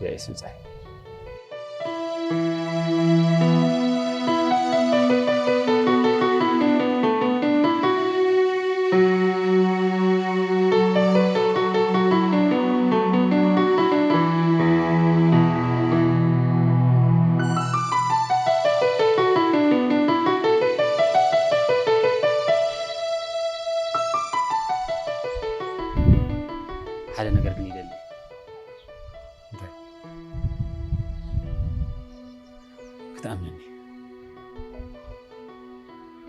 የእስ ብጻይ። ሓደ ነገር ግን ይደሊ። እንታይ? ክትኣምነኒ።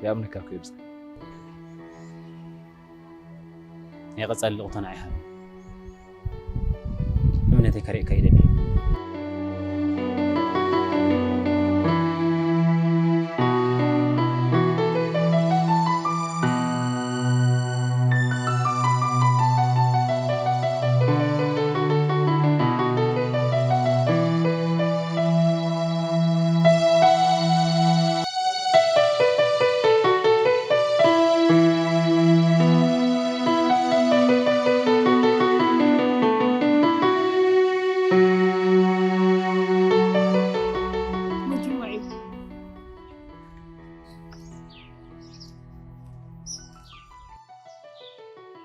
ይኣምነካ እኮ ይብዛሕ። ናይ ቀጻሊ ልቕቶና ኣይሃብ። እምነተይ ከርእየካ ይደሊ።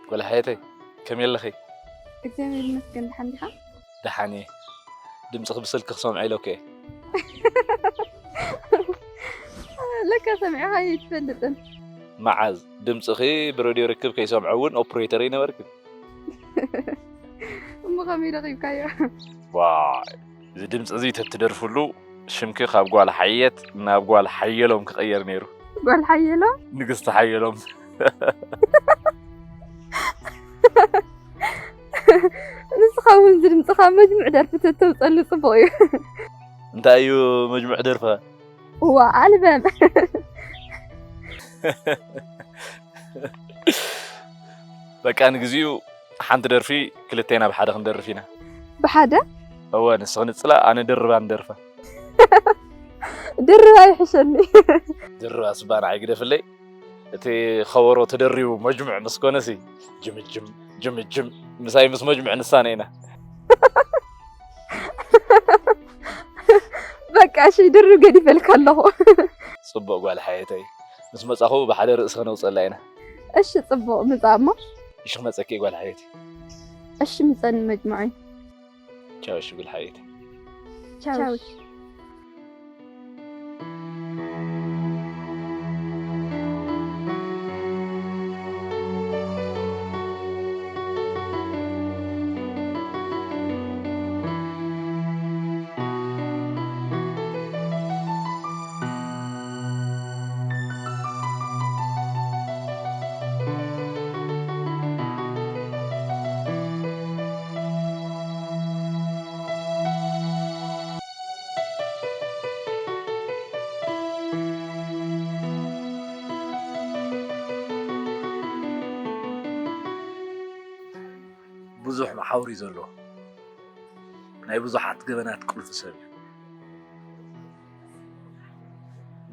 ጓል ሓየተይ፣ ከመይ ኣለኺ? እግዚኣብሔር ይመስገን፣ ደሓን ዲኻ? ደሓን እየ። ድምፅኺ ብስልኪ ክሰምዖ ኢለኩ እየ። ለካ ሰሚዕኻዮ ኣይትፈልጥን። መዓዝ? ድምፅኺ ብሬድዮ ርክብ ከይሰምዖ እውን ኦፕሬተር ኣይነበርክን። እሞ ከመይ ረኺብካዮ? ዋይ፣ እዚ ድምፂ እዚ ተትደርፍሉ ሽምኪ ካብ ጓል ሓየት ናብ ጓል ሓየሎም ክቕየር ነይሩ። ጓል ሓየሎም? ንግስቲ ሓየሎም። ንስኻ እውን ዝድምፅኻ መጅሙዕ ደርፊ ተተውፀሉ ፅቡቕ እዩ። እንታይ እዩ መጅሙዕ ደርፋ? እዋ ኣልበም። በቃ ንግዚኡ ሓንቲ ደርፊ ክልቴና ብሓደ ክንደርፍ ኢና። ብሓደ? እወ፣ ንስኺ ንፅላ፣ ኣነ ድርባ ንደርፋ። ድርባ ይሕሸኒ። ድርባ ስባ ንዓይ ግደፍለይ። እቲ ከበሮ ተደሪቡ መጅሙዕ ምስ ኮነሲ፣ ጅምጅም፣ ጅምጅም፣ ምሳይ ምስ መጅሙዕ ንሳነ ኢና። በቃ እሺ፣ ድርብ ገዲፈልካ ኣለኹ። ጽቡቕ ጓል ሓየተይ፣ ምስ መጻኹ ብሓደ ርእሲ ከነውጸላ ኢና። እሺ፣ ጽቡቕ ምጻእ እሞ። እሺ፣ ክመጸኪ ጓል ሓየተይ። እሺ፣ ምጸኒ መጅሙዐይ። ቻው፣ እሺ ጓል ሓየተይ። ቻው። ቻው። ብዙሕ መሓውር እዩ ዘለዎ። ናይ ብዙሓት ገበናት ቁልፊ ሰብ እዩ።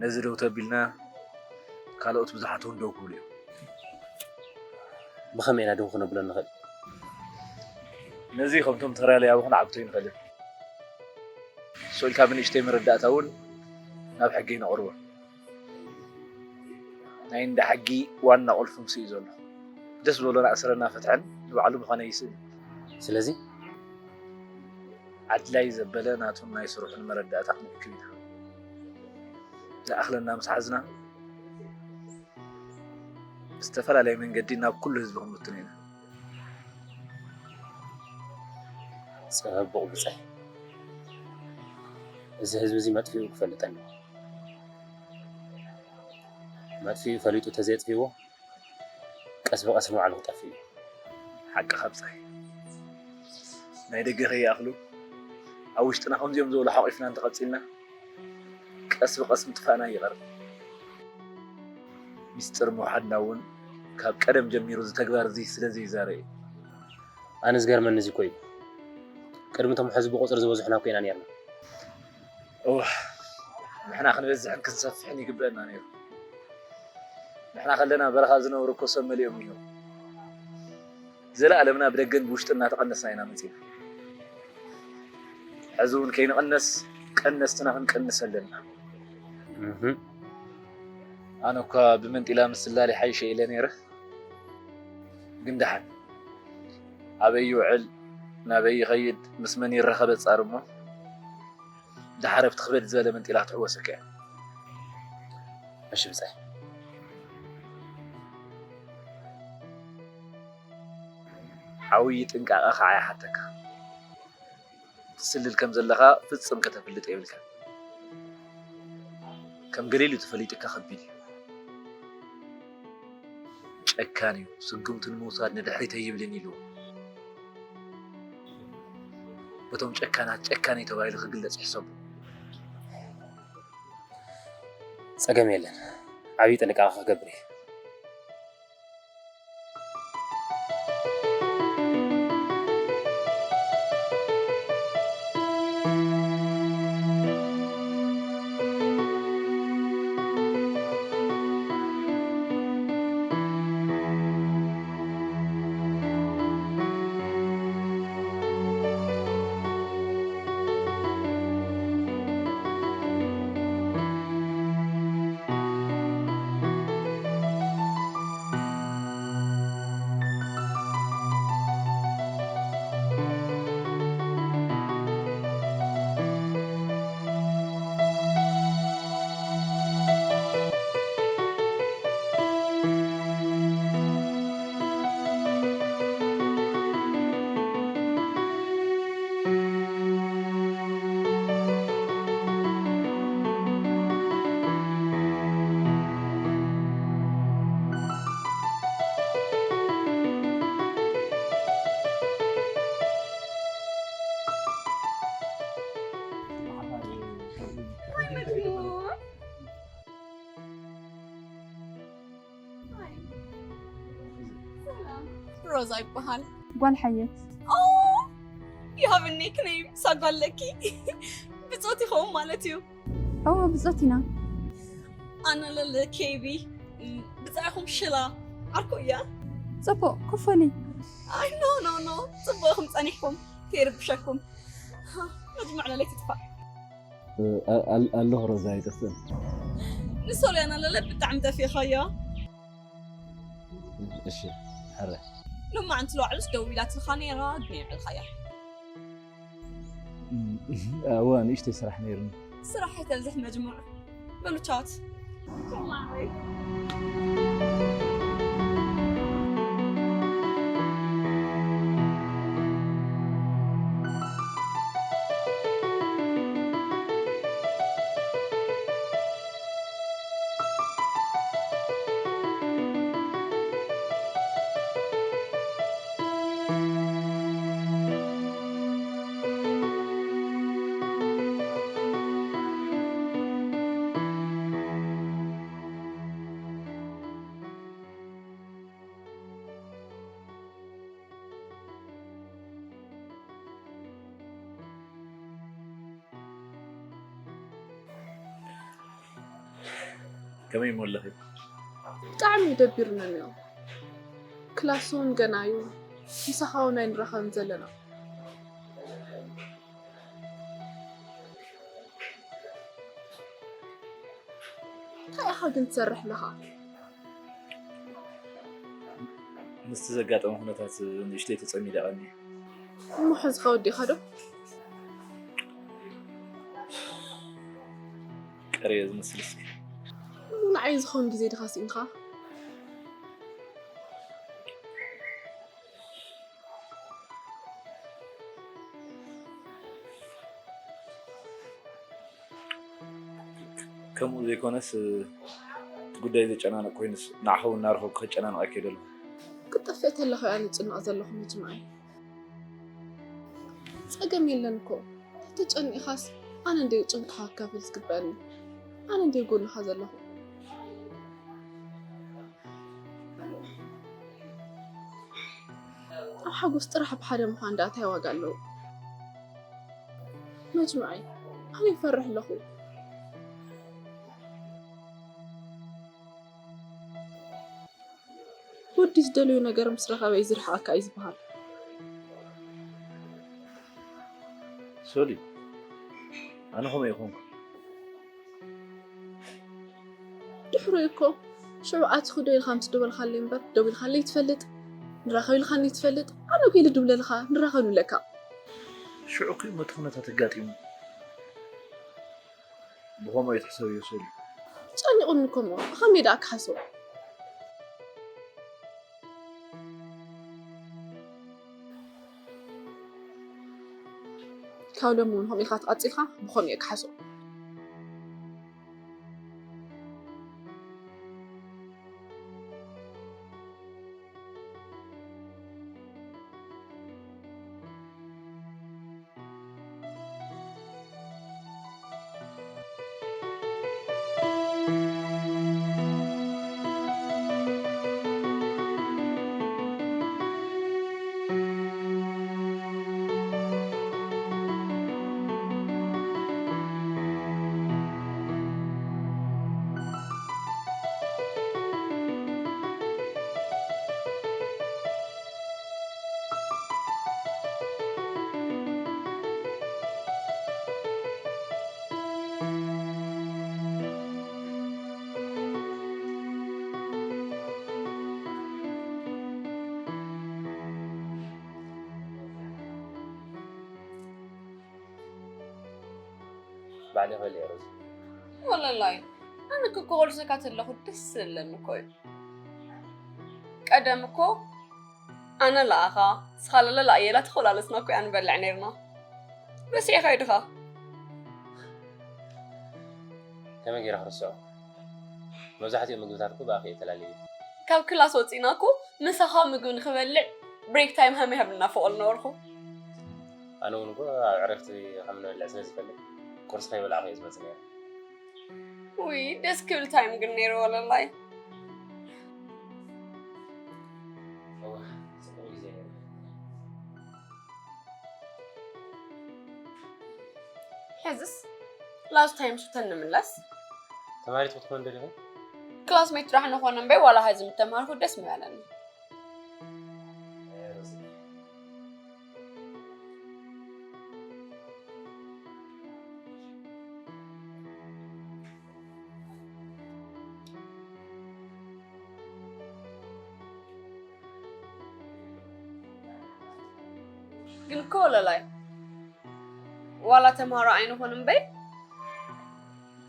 ነዚ ደው ተቢልና ካልኦት ብዙሓት እውን ደው ክብሉ እዮም። ብኸመይ ኢና ደው ክነብሎ ንኽእል? ነዚ ከምቶም ተራለያቡ ክንዓግቶ ይንኽእል። ስቕ ኢልካ ብንእሽተይ መረዳእታ እውን ናብ ሕጊ ነቕርቦ። ናይ እንዳ ሕጊ ዋና ቁልፊ ምስኡ እዩ ዘሎ። ደስ ዝበሎ ናእስረና ፍትሕን ንባዕሉ ምዃነ ይስእን። ስለዚ ኣድላይ ዘበለ ናቱን ናይ ስርሑን መረዳእታ ክንእክብ ኢና። ዝኣኽለና ምስ ሓዝና ብዝተፈላለየ መንገዲ ናብ ኩሉ ህዝቢ ክንብትኖ ኢና። ጽቡቕ ብጻይ። እዚ ህዝቢ እዚ መጥፊኡ ክፈልጥ ኣለዎ። መጥፊኡ ፈሊጡ ተዘየጥፊዎ ቀስ ብቐስ ንባዕሉ ክጠፍእ እዩ። ሓቅኻ ብጻይ። ናይ ደገ ከይኣኽሉ ኣብ ውሽጥና ከምዚኦም ዝበሉ ሓቑፍና እንተቐጺልና ቀስ ብቐስ ምጥፋእና ይቐርብ። ሚስጥር ምውሓድና እውን ካብ ቀደም ጀሚሩ እዚ ተግባር እዚ ስለ ዘይዛረ እዩ። ኣነ ዝገርመኒ እዚ እኮ እዩ። ቅድሚ እቶም ሕዚ ብቁጽሪ ዝበዝሑና እኮ ኢና ነርና። እወ፣ ንሕና ክንበዝሕን ክንሰፍሕን ይግበአና ነይሩ። ንሕና ከለና በረኻ ዝነብሩ እኮ ሰብ መሊኦም እዮም። ዘለኣለምና ብደገን ብውሽጥን እናተቐነስና ኢና መጺና። ሕዚ እውን ከይንቐነስ ቀነስትና ክንቀንስ ኣለና። ኣነ እኳ ብመንጢላ ምስላል ይሓይሸ ኢለ ነይረ፣ ግን ደሓን ኣበይ ይውዕል ናበይ ይኸይድ ምስ መን ይራኸብ ጻር እሞ፣ ደሓር ኣብቲ ክበድ ዝበለ መንጢላ ክትሕወሰካ እያ። እሺ ብጻይ። ዓብዪ ጥንቃቐ ከዓ ይሓተካ። ትስልል ከም ዘለኻ ፍጽም ከተፍልጥ የብልካ። ከም ገሊሉ ተፈሊጥካ ከቢድ እዩ። ጨካን እዩ። ስጉምቱ ንምውሳድ ንድሕሪት ኣይብልን ኢሉ። በቶም ጨካናት ጨካን እዩ ተባሂሉ ክግለጽ ይሕሰቡ። ጸገም የለን። ዓብዪ ጥንቃቐ ክገብር እየ። ሮዛ ይበሃል። ጓል ሓየት። ኦ፣ you have a nickname። ሳጓለኪ ብጾት ይኸውን ማለት እዩ። እዎ፣ ብጾት ኢና። ኣነ ለለ ኬቢ፣ ብጻይኹም ሽላ ዓርኩ እያ። ጽቡቕ፣ ክፈሊ። ኣይ፣ ኖ፣ ኖ፣ ኖ። ጽቡቕ ኢኹም ጸኒሕኩም። ከይርብሸኩም። መጅሙዕ ለለይ ትጥፋእ። እ፣ ኣ-፣ ኣል-፣ ኣለኹ ሮዛ፣ ኣይጠፍእን። ንሶልያና ለለ ብጣዕሚ ጠፊእኻያ። እሺ፣ ሕረ። ሎማዓንቲ ለዋዕሉስ ደዊላትልካ ነይራ፣ ግን የዕልካያ። እም፣ እዋ፣ ንእሽተይ ስራሕ ነይርኒ። ስራሕ ኣይተብዝሕ መጅሙዕ። በሉ ቻት። ከመይ እሞ ኣለኺ? ብጣዕሚ እዩ ደቢሩኒ እኒኦ። ክላስ እውን ገና እዩ። ምሳኻ እውን ኣይንራኸብን ዘለና። እንታይ ኢኻ ግን ትሰርሕ ኣለኻ? ምስቲ ዘጋጠመ ኩነታት ንእሽተይ ተጸሚደ ቀንየ። እሞ ሕዚ ከ ወዲእኻ ዶ? ቀርየ ዝመስል እስኪ። እሞ ንዓይ ዝኸውን ግዜ ድኻ ስኢንካ? ከምኡ ዘይኮነስ፣ እቲ ጉዳይ ዘጨናንቕ ኮይኑስ፣ ንዓኻ እውን እናረኸብኩ ከጨናንቐካ ኣይደለኹ። ክትጠፍእ ተለኻ እያ ዝጭነቕ ዘለኹ መጅምዓይ። ጸገም የለን እኮ። ተተጨኒኻስ ኣነ እንድየ ጭንቅኻ ክካፈል ዝግበኣኒ። ኣነ እንድየ ጎንኻ ዘለኹ። ኣብ ሓጎስ ጥራሕ ብሓደ ምዃን ደኣ እንታይ ዋጋ ኣለዎ? መጅምዓይ፣ ኣነ ይፈርሕ ኣለኹ። ወዲ ዝደለዮ ነገር ምስ ረኸበ እዩ ዝርሕቐካ እዩ ዝበሃል። ሶሊ፣ ኣነ ከምኡ ይኹን። ድሕሪኡ እኮ ሽዑ ኣትኺ ዶ ኢልካ ምስ ደወልካለይ እምበር፣ ደዊልካለይ ትፈልጥ፣ ንራኸብ ኢልካኒ ትፈልጥ፣ ኣነ እኮ ኢለ ድውለልካ፣ ንራኸብ ንብለካ። ሽዑ እኮ እዩ እቲ ኩነታት ኣጋጢሙ። ብኸምኡ ኣይትሕሰብዮ ሰሉ። ጨኒቑኒ እኮ እሞ፣ ብኸመይ ደኣ ክሓስቦ? ካብ ሎሚ እውን ከምኡ ኢልካ ተቐጺልካ፣ ብኸምኡ እየ ክሓስቦ። ባዕለይ ክበልዕ እየ ሮዚ። ወለላይ፣ ኣነ እኮ ክወልሰካ ተለኹ ደስ ዝብለኒ እኮ እዩ። ቀደም እኮ ኣነ ለኣኻ፣ ንስኻ ለለ ለኣየላ ተኾላለስና እኮ ኢና ንበልዕ ነይርና። ረሲዕኻዮ ድኻ? ከመይ ገይረ ክርስዖ? መብዛሕትኡ ምግብታት እኮ ብኣኺ እየ ተላልየ። ካብ ክላስ ወፂእና እኮ ምሳኻ ምግቢ ንኽበልዕ ብሬክ ታይም ሃመይ ሃብልና ፎቕ ዝነበርኩ። ኣነ እውን እኮ ኣብ ዕረፍቲ ከም ንበልዕ ስለ ዝፈልጥ ቁርሲ ከይበላዕኹ እየ ዝመፅእ ነይረ። ውይ ደስ ክብል ታይም ግን ነይሩ ወለላይ። እወ፣ ጽቡቕ ግዜ ነይሩ። ሕዝስ ላስት ታይም ሽተን ንምለስ። ተማሪት ክትኮን ደሊኺ? ክላስሜት ጥራሕ ንኾን እምበይ ዋላ ሕዚ ምተምሃርኩ ደስ ምበለኒ። ግን እኮ ወለላይ ዋላ ተምሃሮ ኣይንኹን እምበይ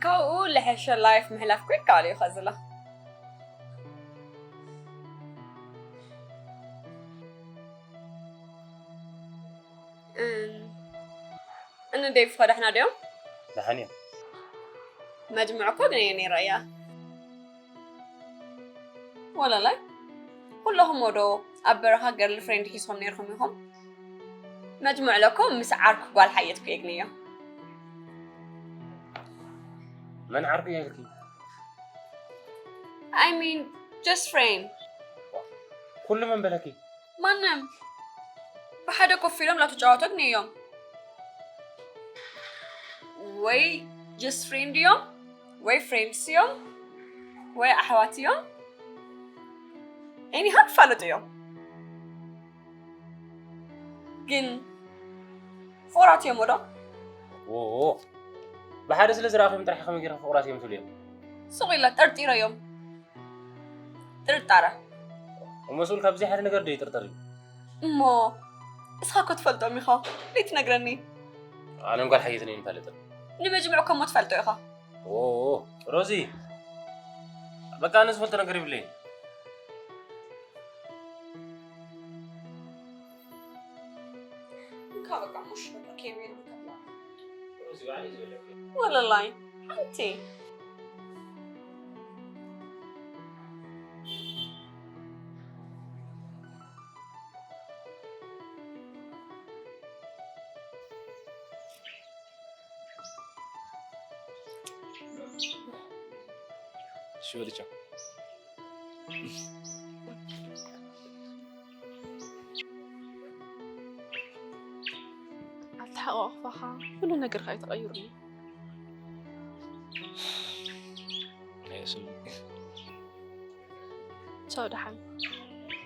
ካብኡ ልሐሸ ላይፍ ምሕላፍ እኮ ይከኣል እዩ። ከዝላ እን- እነ ዴቭ ከዳሕና ድዮም? ደሓን እዮም። መጅምዕ እኮ ግን እየ ነይረ እያ። ወለላይ ኩለኹም ወዶ ኣብ በረኻ ገርል ፍሬንድ ሒዝኹም ነይርኩም ኢኹም። መጅምዕ ለኮ ምስ ዓርኩ ጓል ሓየትኩ የግንዮ። መን ዓርኩ እየ ኢልኪ? I mean just friend። ኩሉ መን በለኪ? ማንም። ብሓደ ኮፍ ኢሎም ላተጫወቱ ኣግንዮም። ወይ just friend እዮም ወይ ፍሬንድስ እዮም ወይ ኣሕዋት እዮም። ኤኒሃው ክፋለጡ እዮም። ግን ፍቑራት እዮም ዶ? ዎ፣ ብሓደ ስለ ዝረኣኹም ጥራሕ ከመይ ገይርካ ፍቑራት እዮም ትብልዮም? ስቕ ኢለ ጠርጢረ እዮም። ጥርጣረ። እሞ ስኡል ካብዚ ሓደ ነገር ዶ ይጥርጠር እዩ? እሞ እስኻ እኮ ትፈልጦም ኢኻ። ለይትነግረኒ። ኣነን ጓል ሓየትን ኣይንፈልጥን። ንመጅምዕ እኮ እሞ ትፈልጦ ኢኻ። ዎ፣ ሮዚ፣ በቃ ኣነ ዝፈልጦ ነገር የብለይን። እንካ በቃ ሙሽ በቃ ኬሚን ከላ። ሮዚ ባዕለይ ዝበለኩ። ወለላይ ሓንቲ። እሺ ወዲ ቻው። ኣተሓቋቑፋኻ ኩሉ ነገርካ እዩ ተቐይሩ። ናይ ስም ቻው ደሓን።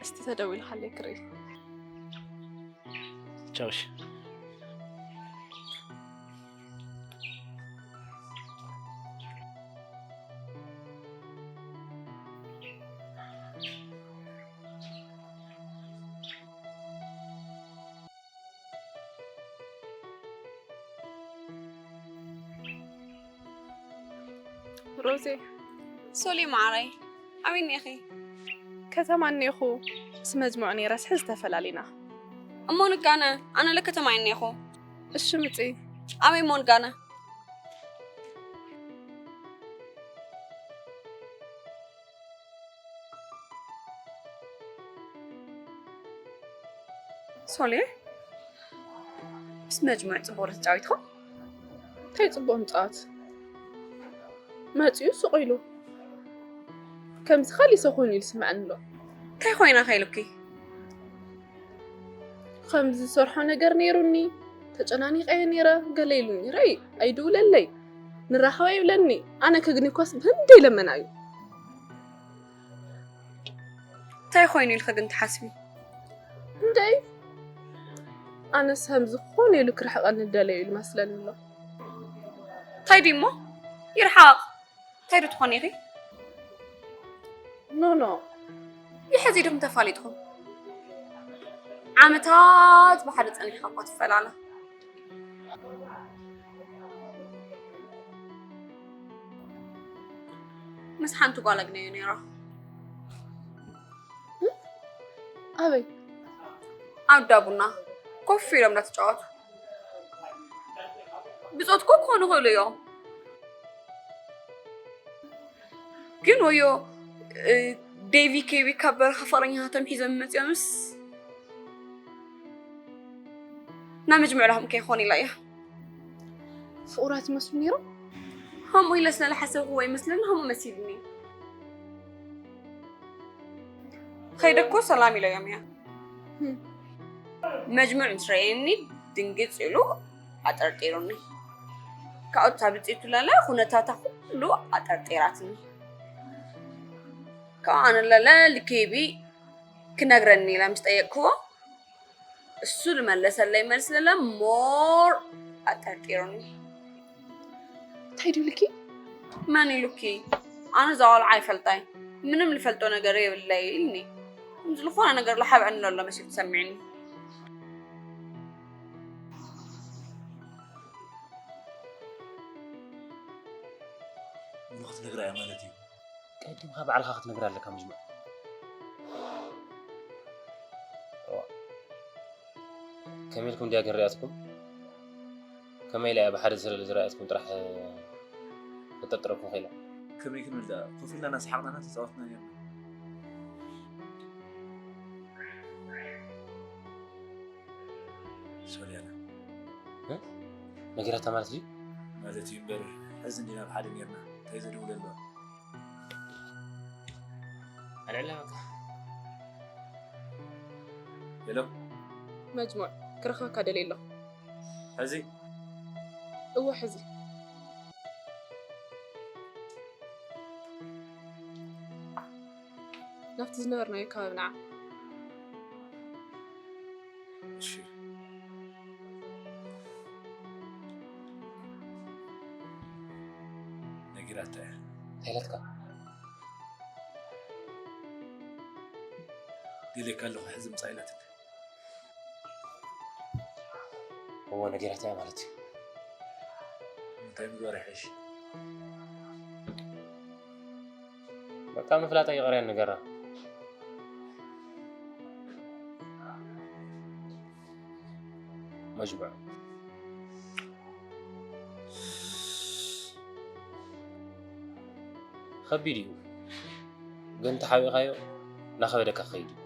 እስቲ ተደዊልካለይ ክርኢ። ቻው እሺ። ሮዜ። ሶሊ ማዓረይ፣ ኣበይ እኒኢኺ? ከተማ እኒኢኹ፣ ምስ መጅሙዕ ነይረስ ሕዚ ተፈላሊና። እሞ ንጋነ፣ ኣነ ለከተማ እኒኢኹ። እሺ ምጺ። ኣበይ እሞ ንጋነ? ሶሊ፣ ምስ መጅሙዕ ጽቡቕ ዶ ተጻዊትኩም? እንታይ ጽቡቕ ምጽኣት? መጺኡ ስቕ ኢሉ። ከምዚ ካልእ ሰብ ኮይኑ ኢሉ ስምዐኒ ኣሎ። እንታይ ኮይና ከ ኢሉኪ? ከምዚ ዝሰርሖ ነገር ነይሩኒ፣ ተጨናኒቐ እየ ነይረ፣ ገለ ኢሉኒ። ረይ፣ ኣይድውለለይ፣ ንራኸብ ኣይብለኒ። ኣነ ከግኒኳስ ብህንደይ ለመና እዩ። እንታይ ኮይኑ ኢልኪ ግን ትሓስቢ? እንደይ፣ ኣነስ ከም ዝኾነ ኢሉ ክርሕቐኒ ደለዩ ኢሉ መስለኒ ኣሎ። እንታይ ድዩ እሞ? ይርሓቕ። እንታይ ዶ ትኾኒ ኢኺ? ኖ፣ ኖ። ይሕዚ ዲኹም ተፋሊጥኩም? ዓመታት ብሓደ ጸኒሕካ እኳ ትፈላለ። ምስ ሓንቲ ጓል ኣግነዮ ነይራ። ኣበይ? ኣብ ዳቡና ኮፍ ኢሎም እንዳተጫወቱ። ብጾት እኮ ክኾኑ ይኽእሉ እዮም። ግን ወዮ፣ እ፣ ዴቪ ኬቢ ካብ በረኻ ፍቕረኛታቶም ሒዞም መጺኦምስ ናብ መጅምዕ ላኹም ከይኾን ኢላ እያ። ፍቑራት ይመስሉ ነይሮም? ከምኡ ኢለ ስለ ዝሓሰብኩዎ ይመስለኒ ከምኡ መሲሉኒ። ከይደ እኮ ሰላም ኢለዮም እያ። ህም። መጅምዕ ምስ ረኣየኒ ድንግጽ ኢሉ ኣጠርጢሩኒ። ካብኡ እታ ብጽይቱ ለለ ኩነታታ ኩሉ ኣጠርጢራትኒ። ካብኡ ኣነ ለለ ልኬቢ ክነግረኒ ኢለ ምስ ጠየቅክዎ፣ እሱ ዝመለሰለይ መልሲ ለለ ሞር ኣጠርጢሩኒ። እንታይ ድዩ ኢሉኪ? መን ኢሉኪ? ኣነ እዛ ቆልዓ ኣይፈልጣይ፣ ምንም ዝፈልጦ ነገር የብለይ ኢልኒ። ዝኾነ ነገር ዝሓብአኒ ዘሎ መሲሉ ተሰሚዕኒ። እሞ ክትነግራ እያ ማለት እዩ። ቀዲምካ ባዕልኻ ክትነግራ ኣለካ መጅሙዕ። እዋ። ከመይ ኢልኩም ድያ ግን ሪኣትኩም? ከመይ ኢላ እያ ብሓደ ስለ ዝረኣየትኩም ጥራሕ ክትጥርጥረኩም ኽኢላ? ከመይ ክንብል ደኣ? ኮፍ ኢልና እናሰሓቕና ኢና ተጻወትና ኔርና። ሶልያና። እ? ነጊራታ ማለት ድዩ? ማለት እዩ እምበር፣ ሕዚ እንዲና ብሓደ ኔርና፣ እንታይ ዘድውል ኣሎ? ኣልዕላ በቃ። ሄሎ። መጅሙዕ፣ ክረኽበካ ደልየ ኣለኹ። ሕዚ? እወ፣ ሕዚ። ናብቲ ዝነበርናዮ ከባቢ ንዓ። እሺ። ነጊራታ እያ። እንታይ ኢላትካ? ደልየካ ኣለኹ፣ ሕዚ ምጻእ ኢላትኒ። እወ፣ ነጊራታ እያ ማለት እዩ። እንታይ ምግባር ይሕሽ? በቃ ምፍላጣ ይቕር እያ ንገራ። መጅሙዕ። ከቢድ እዩ፣ ግን ተሓቢእካዮ እናኸበደካ ክኸይድ እዩ።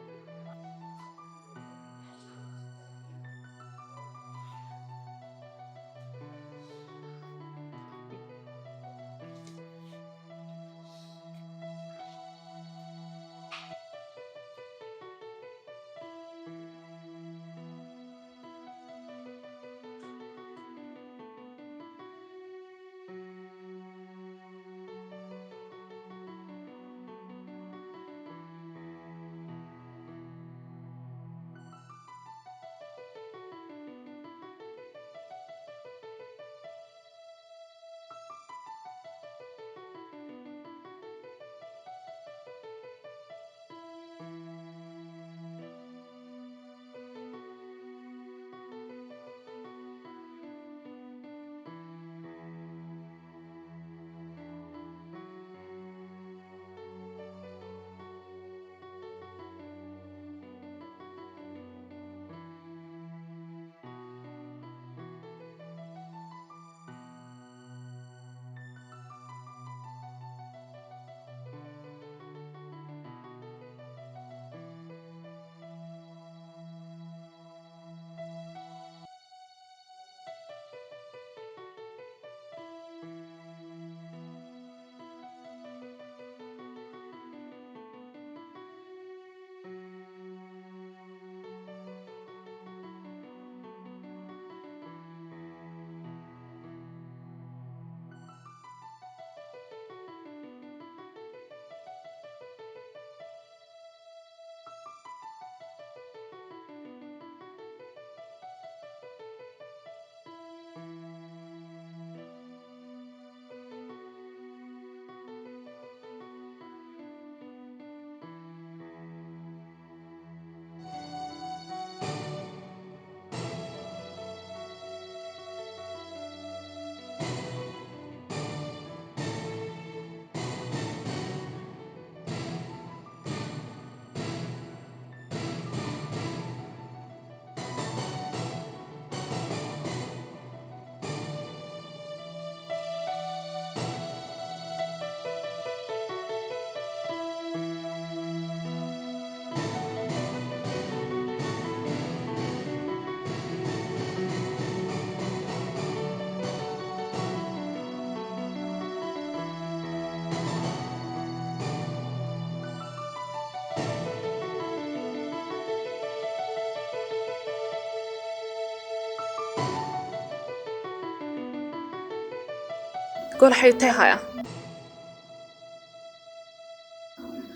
ጓል ሓየት እንታይ ኢኻ እያ?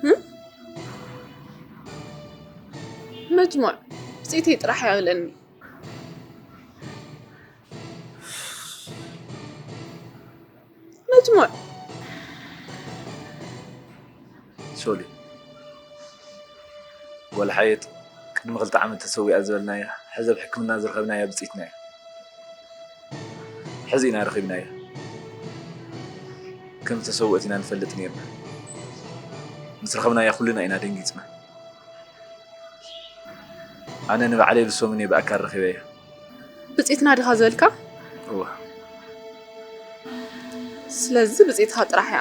እም? መጅሙዕ፣ ብፅኢተይ ጥራሕ እያ ብለኒ። መጅሙዕ። ሶሊ፣ ጓል ሓየት ቅድሚ ክልተ ዓመት ተሰዊኣ ዝበልናያ፣ ሕዚ ኣብ ሕክምና ዝረኸብናያ ብፅኢትና እያ። ሕዚ ኢና ረኺብናያ። ከም ዝተሰወአት ኢና ንፈልጥ ነይርና። ምስ ረኸብናያ ኩልና ኢና ደንጊፅና። ኣነ ንባዕለይ ብሶሙን እየ ብኣካል ረኺበያ። ብፅኢትና ዲኻ ዝበልካ? እዋ። ስለዚ ብፅኢትኻ ጥራሕ እያ።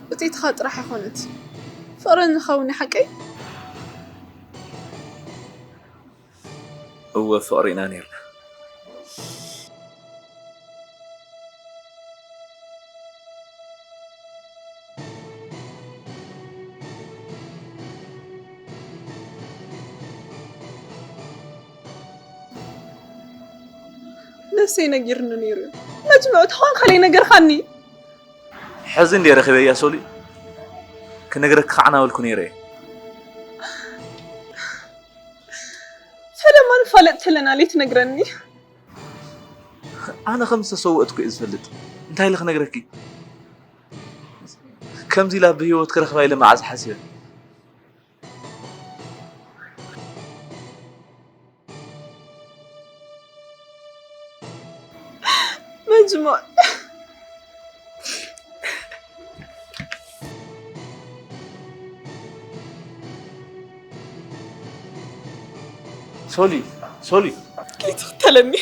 ብፅኢትኻ ጥራሕ ኣይኮነት፣ ፍቕሪ ንኸውን ሓቀይ? እወ ፍቕሪ ኢና ነይርና። ነብሰይ ነጊርኒ ነይሩ እዩ። መጅምዑ ተኾንካ ለይነገርካኒ። ሕዚ እንድየ ረኺበያ ሶሊ፣ ክነግረኪ ከዓ ናበልኩ ነይረ እየ። ፈለማ ንፋለጥ ተለና ለይትነግረኒ። ኣነ ከም ዝተሰወእትኩ እየ ዝፈልጥ። እንታይ ኢለ ክነግረኪ? ከምዚ ኢላ ብህይወት ክረኽባ ኢለ መዓዝ ሓሲበ? መጅሙዕ። ሶሊ፣ ሶሊ። ከይትኽተለኒ።